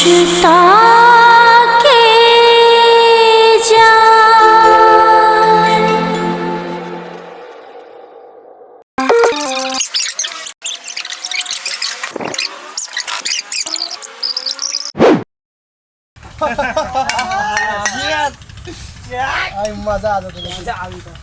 रिश्ता के जान। आइ मजा आ जेतै। मजा आबि गेल।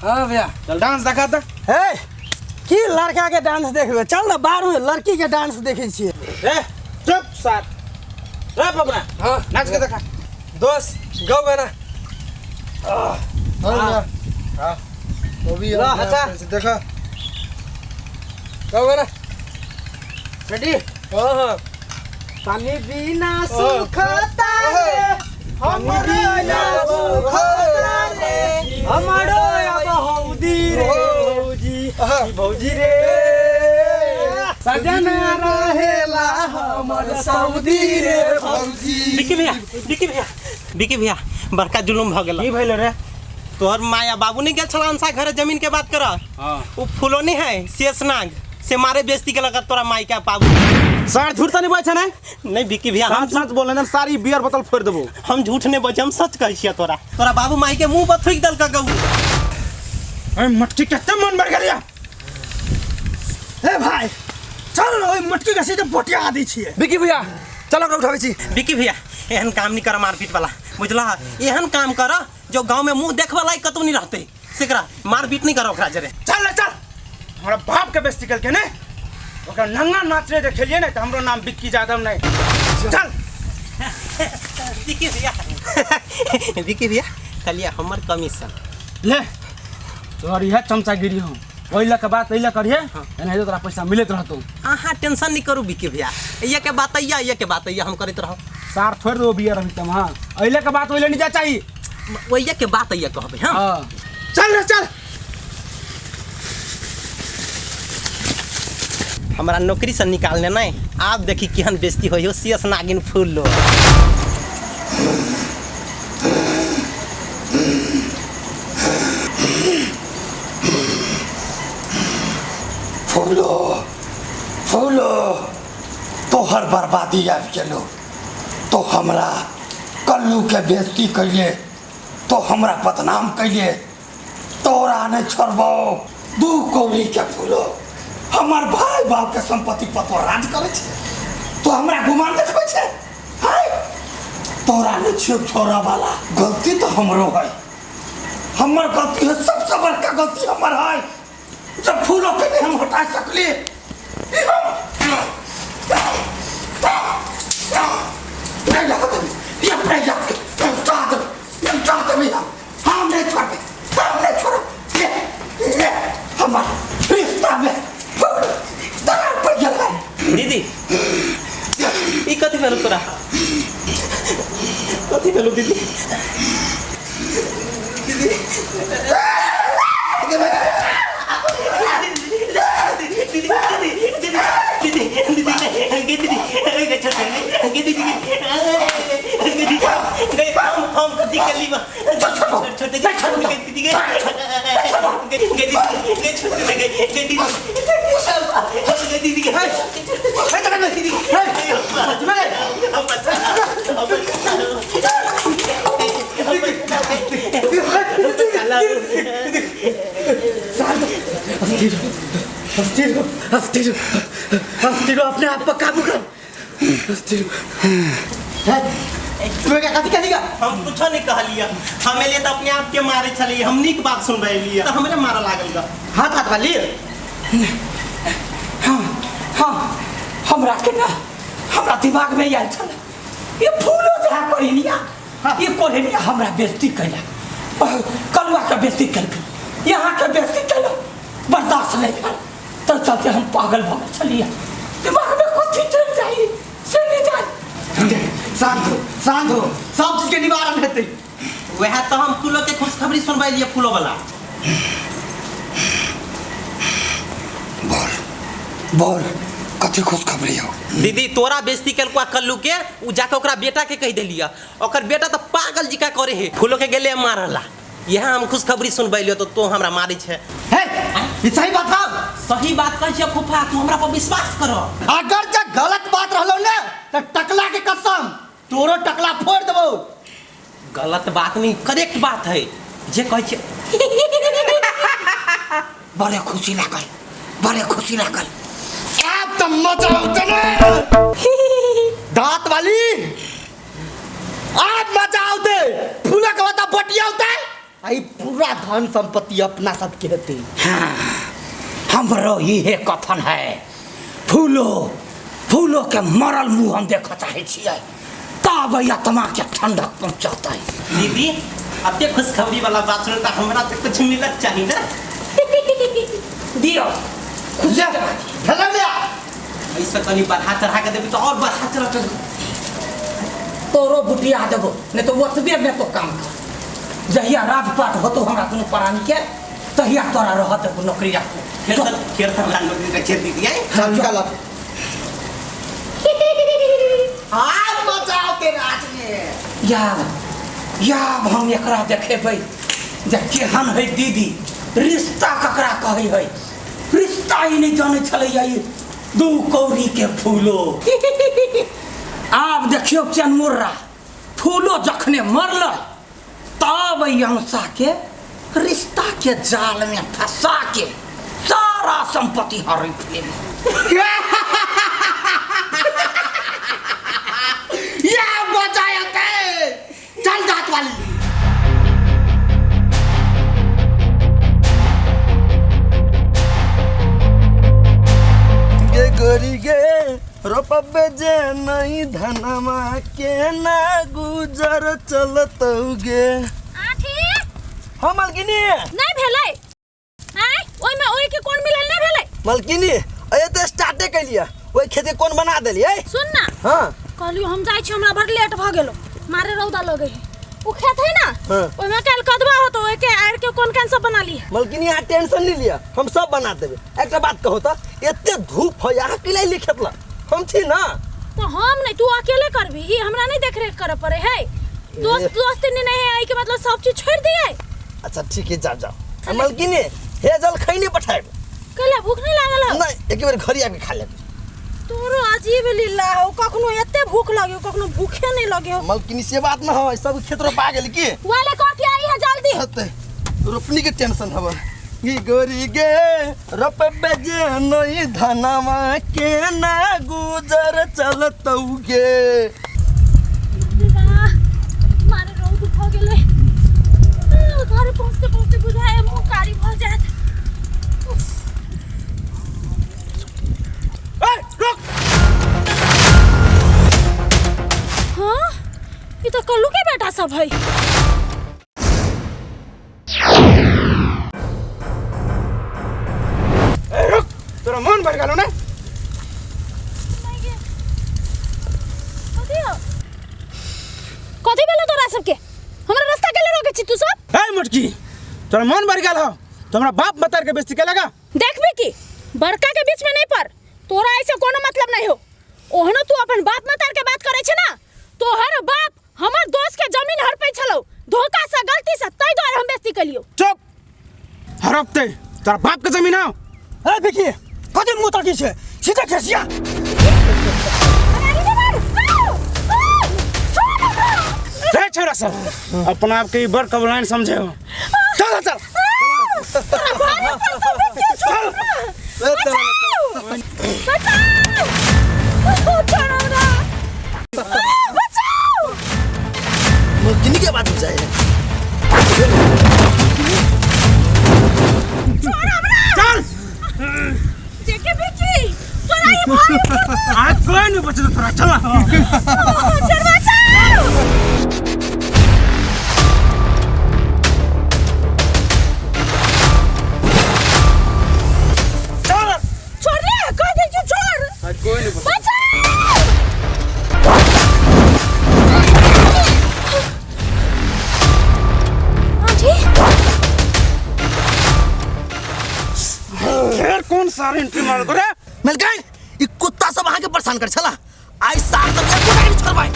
हाँ भैया। चल डांस देखा तऽ। हे, की लड़का के डांस देखबै? चल ने, बाहर में लड़की के डांस देखै छियै। रे चुप सार, रे पपना। हाँ। नाच के देखा दोस्त, गौ गाना। हाँ भैया, हाँ। वो भी ला, है। हटा। देखा, गौ गाना। रेडी? हाँ हाँ। पानी बिना सुखता रे, हमरो बिना सुखता रे, हमरो अब हौदी रे भौजी, ई भौजी रे, सजन रहेला हमर सऊदी रे भौजी। विकी भैया, विकी भैया, विकी भैया, बड़का जुलुम भ गेल। की भेल रे? तोहर माया बाबू नहीं गेल छला अंसा घरे जमीन के बात कर। हाँ। उ फुलोनी है शेषनाग से मारे बेइज्जती के लगा तोरा माई के बाबू। सार झूठ त नहीं बोलै छै ने? नहीं विकी भैया, हम सच सच बोले ने, सारी बियर बोतल फोड़ देबो। हम झूठ नहीं बोल, हम सच कहै छियै। तोरा तोरा बाबू माई के मुंह पर थूक देलक गौ। ए मटकी, कते मन बढ़ गेलिया। हे भाई, चल ने, ओहि मटकी के सीधे बोटिया दै छियै। विकी भैया, चल ओकरा उठाबै छी। विकी भैया, एहन काम नहीं कर मारपीट वाला, बुझला? एहन काम कर जो गांव में मुंह देखवा लायक कतौ नहीं रहते, सेकरा मारपीट नहीं कर ओकरा जरे। चल ने चल, हमरा बाप के बेइज्जती केलकै ने, ओकरा नंगा नाचने देखेलियै ने तऽ हमरो नाम विक्की यादव नहीं। चल। विकी भैया, विकी भैया, कहलिए हमर कमीशन। ले, तोहर इएह चमचागिरी हौ, ओहि लऽ के बात एहि लऽ करिहे, एनाहिते तोरा पैसा मिलैत रहतौ। अहाँ टेंशन नहीं करू विकी भैया, ये के बात अइया, ये के बात अइया, हम करैत रहब। सार छोड़ि देबो बियर अभी तम। हाँ, एहि लऽ के बात ओहि लऽ नहीं जा चाही। ओहिया के बात अइया कहबै हम। हाँ, चल रे चल। हमरा नौकरी से निकालने नहीं, आप देखी केहन बेइज्जती होई हो शेष नागिन फूल लो। फूलो, फूलो, तोहर बर्बादी आबि गेलो। तो हमरा कल्लू के बेइज्जती कैले, तो हमरा बदनाम कैले, तोरा नहीं छोड़बो। 2 कौड़ी के फूलो, हमर भाई बाप के संपत्ति पर तो राज करे छे, तो हमरा गुमान देखबै छे। हाय, तोरा नहीं छियो छोड़ा वाला। गलती तो हमरो है, हमर गलती है, सबसे बड़का गलती हमर है जब फूलों के नहीं हम हटा सकली। हम नहीं छोड़बे, हम नहीं छोड़ब। ले, हमर रिश्ता में फूल दरार पड़ गेल है। दीदी, ई कथी भेलो तोरा? कथी भेलो दीदी? दीदी, दीदी, दीदी, दीदी, दीदी, हम कथी केली बा? छोड़ दे दीदी, दीदी, छोड़ दे दीदी, दीदी, अस्थिर हो, अस्थिर हो, अस्थिर हो, अपने आप पर काबू कर, अस्थिर हो। हे, तू क्या कथी कहली? हम कुछो नहीं कहलिए, हमें लिए तो अपने आप के मारे छलिए, हम नीक बात सुन रहे तो हमरे मारा लागल गा। हाथ हाथ वाली। हाँ हाँ, हमरा के ना हमरा दिमाग में आयल छल, ये फूलो जहाँ कोरिनिया, ये कोरिनिया हमरा बेइज्जती कैला, कलुआ के बेइज्जती केलकै, यहाँ के बेइज्जती कैला, बर्दाश्त नहीं भेल, तो चलते हम पागल भऽ गेल छलियै। दिमाग में कथी चलि जाइ से नहीं जाय। शांत हो, शांत हो, सब चीज के निवारण हेतै। वएह तो हम फूलो के खुशखबरी सुनबैलिए फूलो वाला। बोल बोल, कथी खुशखबरी हो? दीदी, तोरा बेइज्जती केलको आ कल्लू के, उ जाके ओकरा बेटा के कहि देलिए, ओकर बेटा तो पागल जिका करे हे, फूलो के गेले मारला। यह हम खुशखबरी सुनबैलियो तो तू हमरा मारै छे। हे, ई सही बात है। सही बात कहै छियै फूफा, तू हमरा पर विश्वास कर। अगर जे गलत बात रहलो ने त टकला के कसम तोरो टकला फोड़ देबो। गलत बात नहीं, करेक्ट बात है जे कहै छियै। बड़े खुशी लागल, बड़े खुशी लागल। आब त मजा औते ने दांत वाली, आब मजा औते। फूलक बता बटिया औते, आई पूरा धन संपत्ति अपना सबके हेतै। हाँ, हमरो इहे कथन है। फूलो फूलो के मरल मुंह हम देखऽ चाहै छियै, तब ई आत्मा के ठंडक पहुंचतै। दीदी अते खुशखबरी वाला बात सुन त हमरा तऽ कुछ मिलत चाही ना। दियौ खुशी भेलै ने? ऐसे कनी बढ़ा चढ़ा के देबी तो और बढ़ा चढ़ा के तोरो बुटिया देबो, नहीं तो ओतबे में तो काम कर। जहिया राजपाट होतो हमरा दुनू प्राणी के, तहिया तोरा रह देबो नौकरी राखो। फिर से हमरा नौकरी रखे दीदी आई। चल चल आज मजा औते रात में। यार याब हम एकरा देखेबै जे केहन है दीदी, रिश्ता ककरा कहै है। रिश्ता ही नहीं जानै छलैया ई दू कौड़ी के फूलो। आब देखियौ चनमुर्रा फूलो जखने मरलै तब ई अंशा के रिश्ता के जाल में फंसा के सारा संपत्ति हड़प लेली। या मजा औते। चल दांत वाली। गे गोरी गे रोपबे जे नहीं धनमा के ना गुजर चलतौ गे। आठी हाँ मालकिनी। नहीं भेलै आय, ओइमे ओइ के कोन मिलल नहीं भेलै? मालकिनी अरे तो स्टार्टे कैलिए, ओइ खेत के कोन बना देलिए। सुन ना। हाँ कहलियो हम जाइ छी, हमरा बड़ लेट भ गेलो, मारे रौदा लगे है। उ खेत है ना, हाँ। ओइमे काल्हि कदवा होतो, ओइ के आड़ के कोन कोन सब बना ली। मालकिनी अहाँ टेंशन नहीं लिया, हम सब बना देबे। एकटा बात कहू त एते धूप है, अहाँ के लिए खेत ला हम छी ना। तो हम नहीं, तू अकेले करबी, ई हमरा नहीं देख रेख करे पड़े है। दोस्त दोस्त नहीं नहीं है, के मतलब सब चीज छोड़ दिए। अच्छा ठीक है, जाओ जाओ। मालकिनी हे जल खैने पठाएब। कहले भूख नहीं लागल हो? नहीं, एक बेर घरी आबि खा लेब। तोरो अजीब लीला हो, कखनो एते भूख लगे, कखनो भूखे नहीं लगे। मालकिनी से बात न हो, सब खेत रोपा गेल की वाले कह के आई है जल्दी। हते रोपनी के टेंशन हवा। ई गोरी गे रोपबे जे नई धनमा के ना गुजर चलतौ गे। मारे रौद भ गेलै, घर पहुँचते पहुँचते बुझाए मुँह कारी भ जायत। रुक। हाँ ई तो कल्लू के बेटा सब है। रुक, तोरा मन भर गेलो ने? कथी भेलो तोरा सबके? हमरा रास्ता के रोके छी तू सब? ए मोटकी, तोरा मन भर गेल हो तो हमरा बाप मतार के बेइज्जती केलगा। देखबी की बड़का के बीच में नहीं पर, तोरा ऐसे कोनो मतलब नहीं हो। ओहनो तू अपन बाप मतार के बात करे छे ना, तोहर बाप हमर दोस्त के जमीन हड़पै छलो, धोखा से गलती से, तै द्वारे हम बेइज्जती केलियो। चुप, हड़पते तोरा बाप के जमीन हो। ए बिकी कथी मुंह ताकी छे, सीधा खेसिया। रे छोरा सब अपना आप के बड़ कबलाइन समझे हो। चल चल चल। मलकिनी के बात जाए। चल देखे बिकी तोरा ई भाई आज कोई नहीं बचत तोरा। चल चल बचाओ। चल छोड़ ले, कह दे जो छोड़। आज कोई नहीं बचत। बचाओ। आंटी फिर कौन सारे एंट्री मार करे? मलकाइन ई कुत्ता सब अहाँ के परेशान कर छला, आई सार सब एक गोटा के छोड़बै।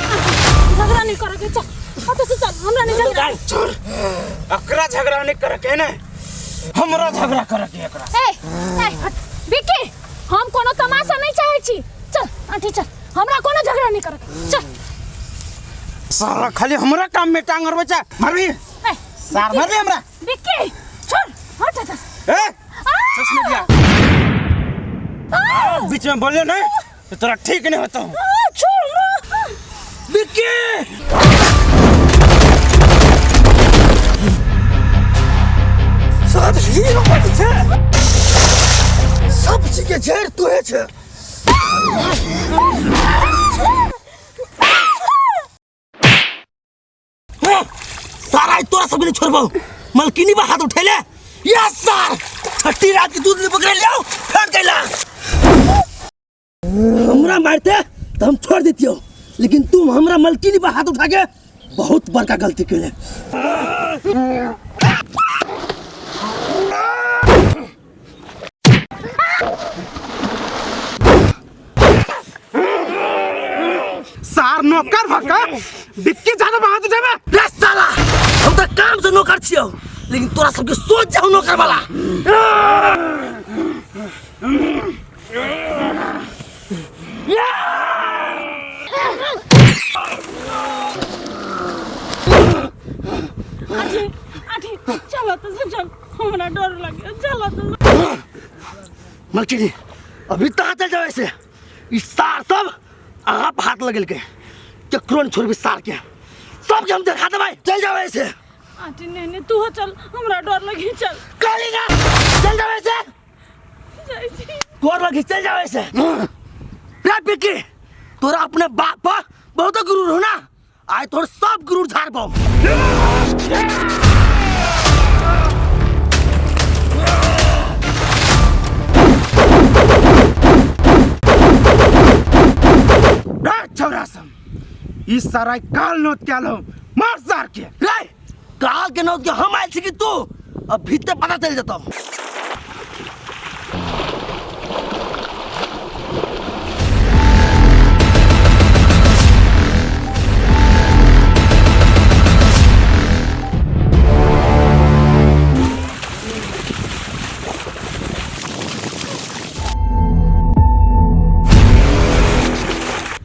झगड़ा नहीं करे के, चल हट से चल, हमरा नहीं झगड़ा। छोड़, अकरा झगड़ा नहीं करे के ने, हमरा झगड़ा करे के एकरा। ए ए हट बिक्की, हम कोनो तमाशा नहीं चाहे छी। चल आंटी चल, हमरा कोनो झगड़ा नहीं करे के। चल सारा खाली हमरा काम में टांग अरबै छै। मारबी ए सार, मारबी हमरा। बिक्की छोड़, हट हट। ए चश्मे दिया बीच में बोले नहीं तो तोरा ठीक नहीं होता। छोड़ ना बिक्की। सब हीरो बन छै, सब चीज के जड़ तोहे छै। सारा तोरा सब नहीं छोड़बो, मलकिनी पर हाथ उठेले। यस सर, छठी रात के दूध ले पकड़ लियो, फेंक देला। हमरा मारते तो हम छोड़ देतियो, लेकिन तुम हमरा मलकिनी पर हाथ उठा के बहुत बड़का गलती केले। सार नौकर भक्का बिक्की ज्यादा हाथ उठेबे। रे साला, हम तो काम से नौकर छियो, लेकिन तोरा सबके सोच जाओ नौकर वाला। आंटी आंटी चलो तो चल, हमरा डर लगे, चलो तो। मलकिनी अभी तक चल जाओ ऐसे, इस सार सब आप हाथ लगल के केकरो नहीं छोड़बी सार के, सबके हम देखा देबै। चल जाओ ऐसे। आंटी नहीं नहीं तू हो चल, हमरा डर लगे, चल। कहली ना चल जाओ ऐसे, जाइ छी। डर लगे, चल जाओ ऐसे। रे बिक्की, तोरा अपने बाप पर बहुत गुरूर हो ना, आय तोर सब गुरूर झाड़ पाओ। छौरा सब ई सारा काल नोत के आलो, मार सार के। रे काल के नोत के हम आयल छी कि तू, अब भीतर पता चल जतो।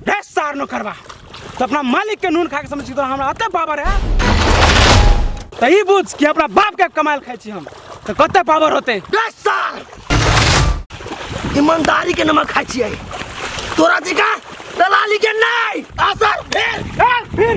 रे सार नो करबा तो अपना मालिक के नून खा के समझ के हमरा अते पावर है, तो ई बुझ कि अपना बाप के कमाल खाइ छी हम, तो कते पावर होते। रे सार, ईमानदारी के नमक खाइ छियै, तोरा जिका दलाली के नहीं। असर फिर फिर।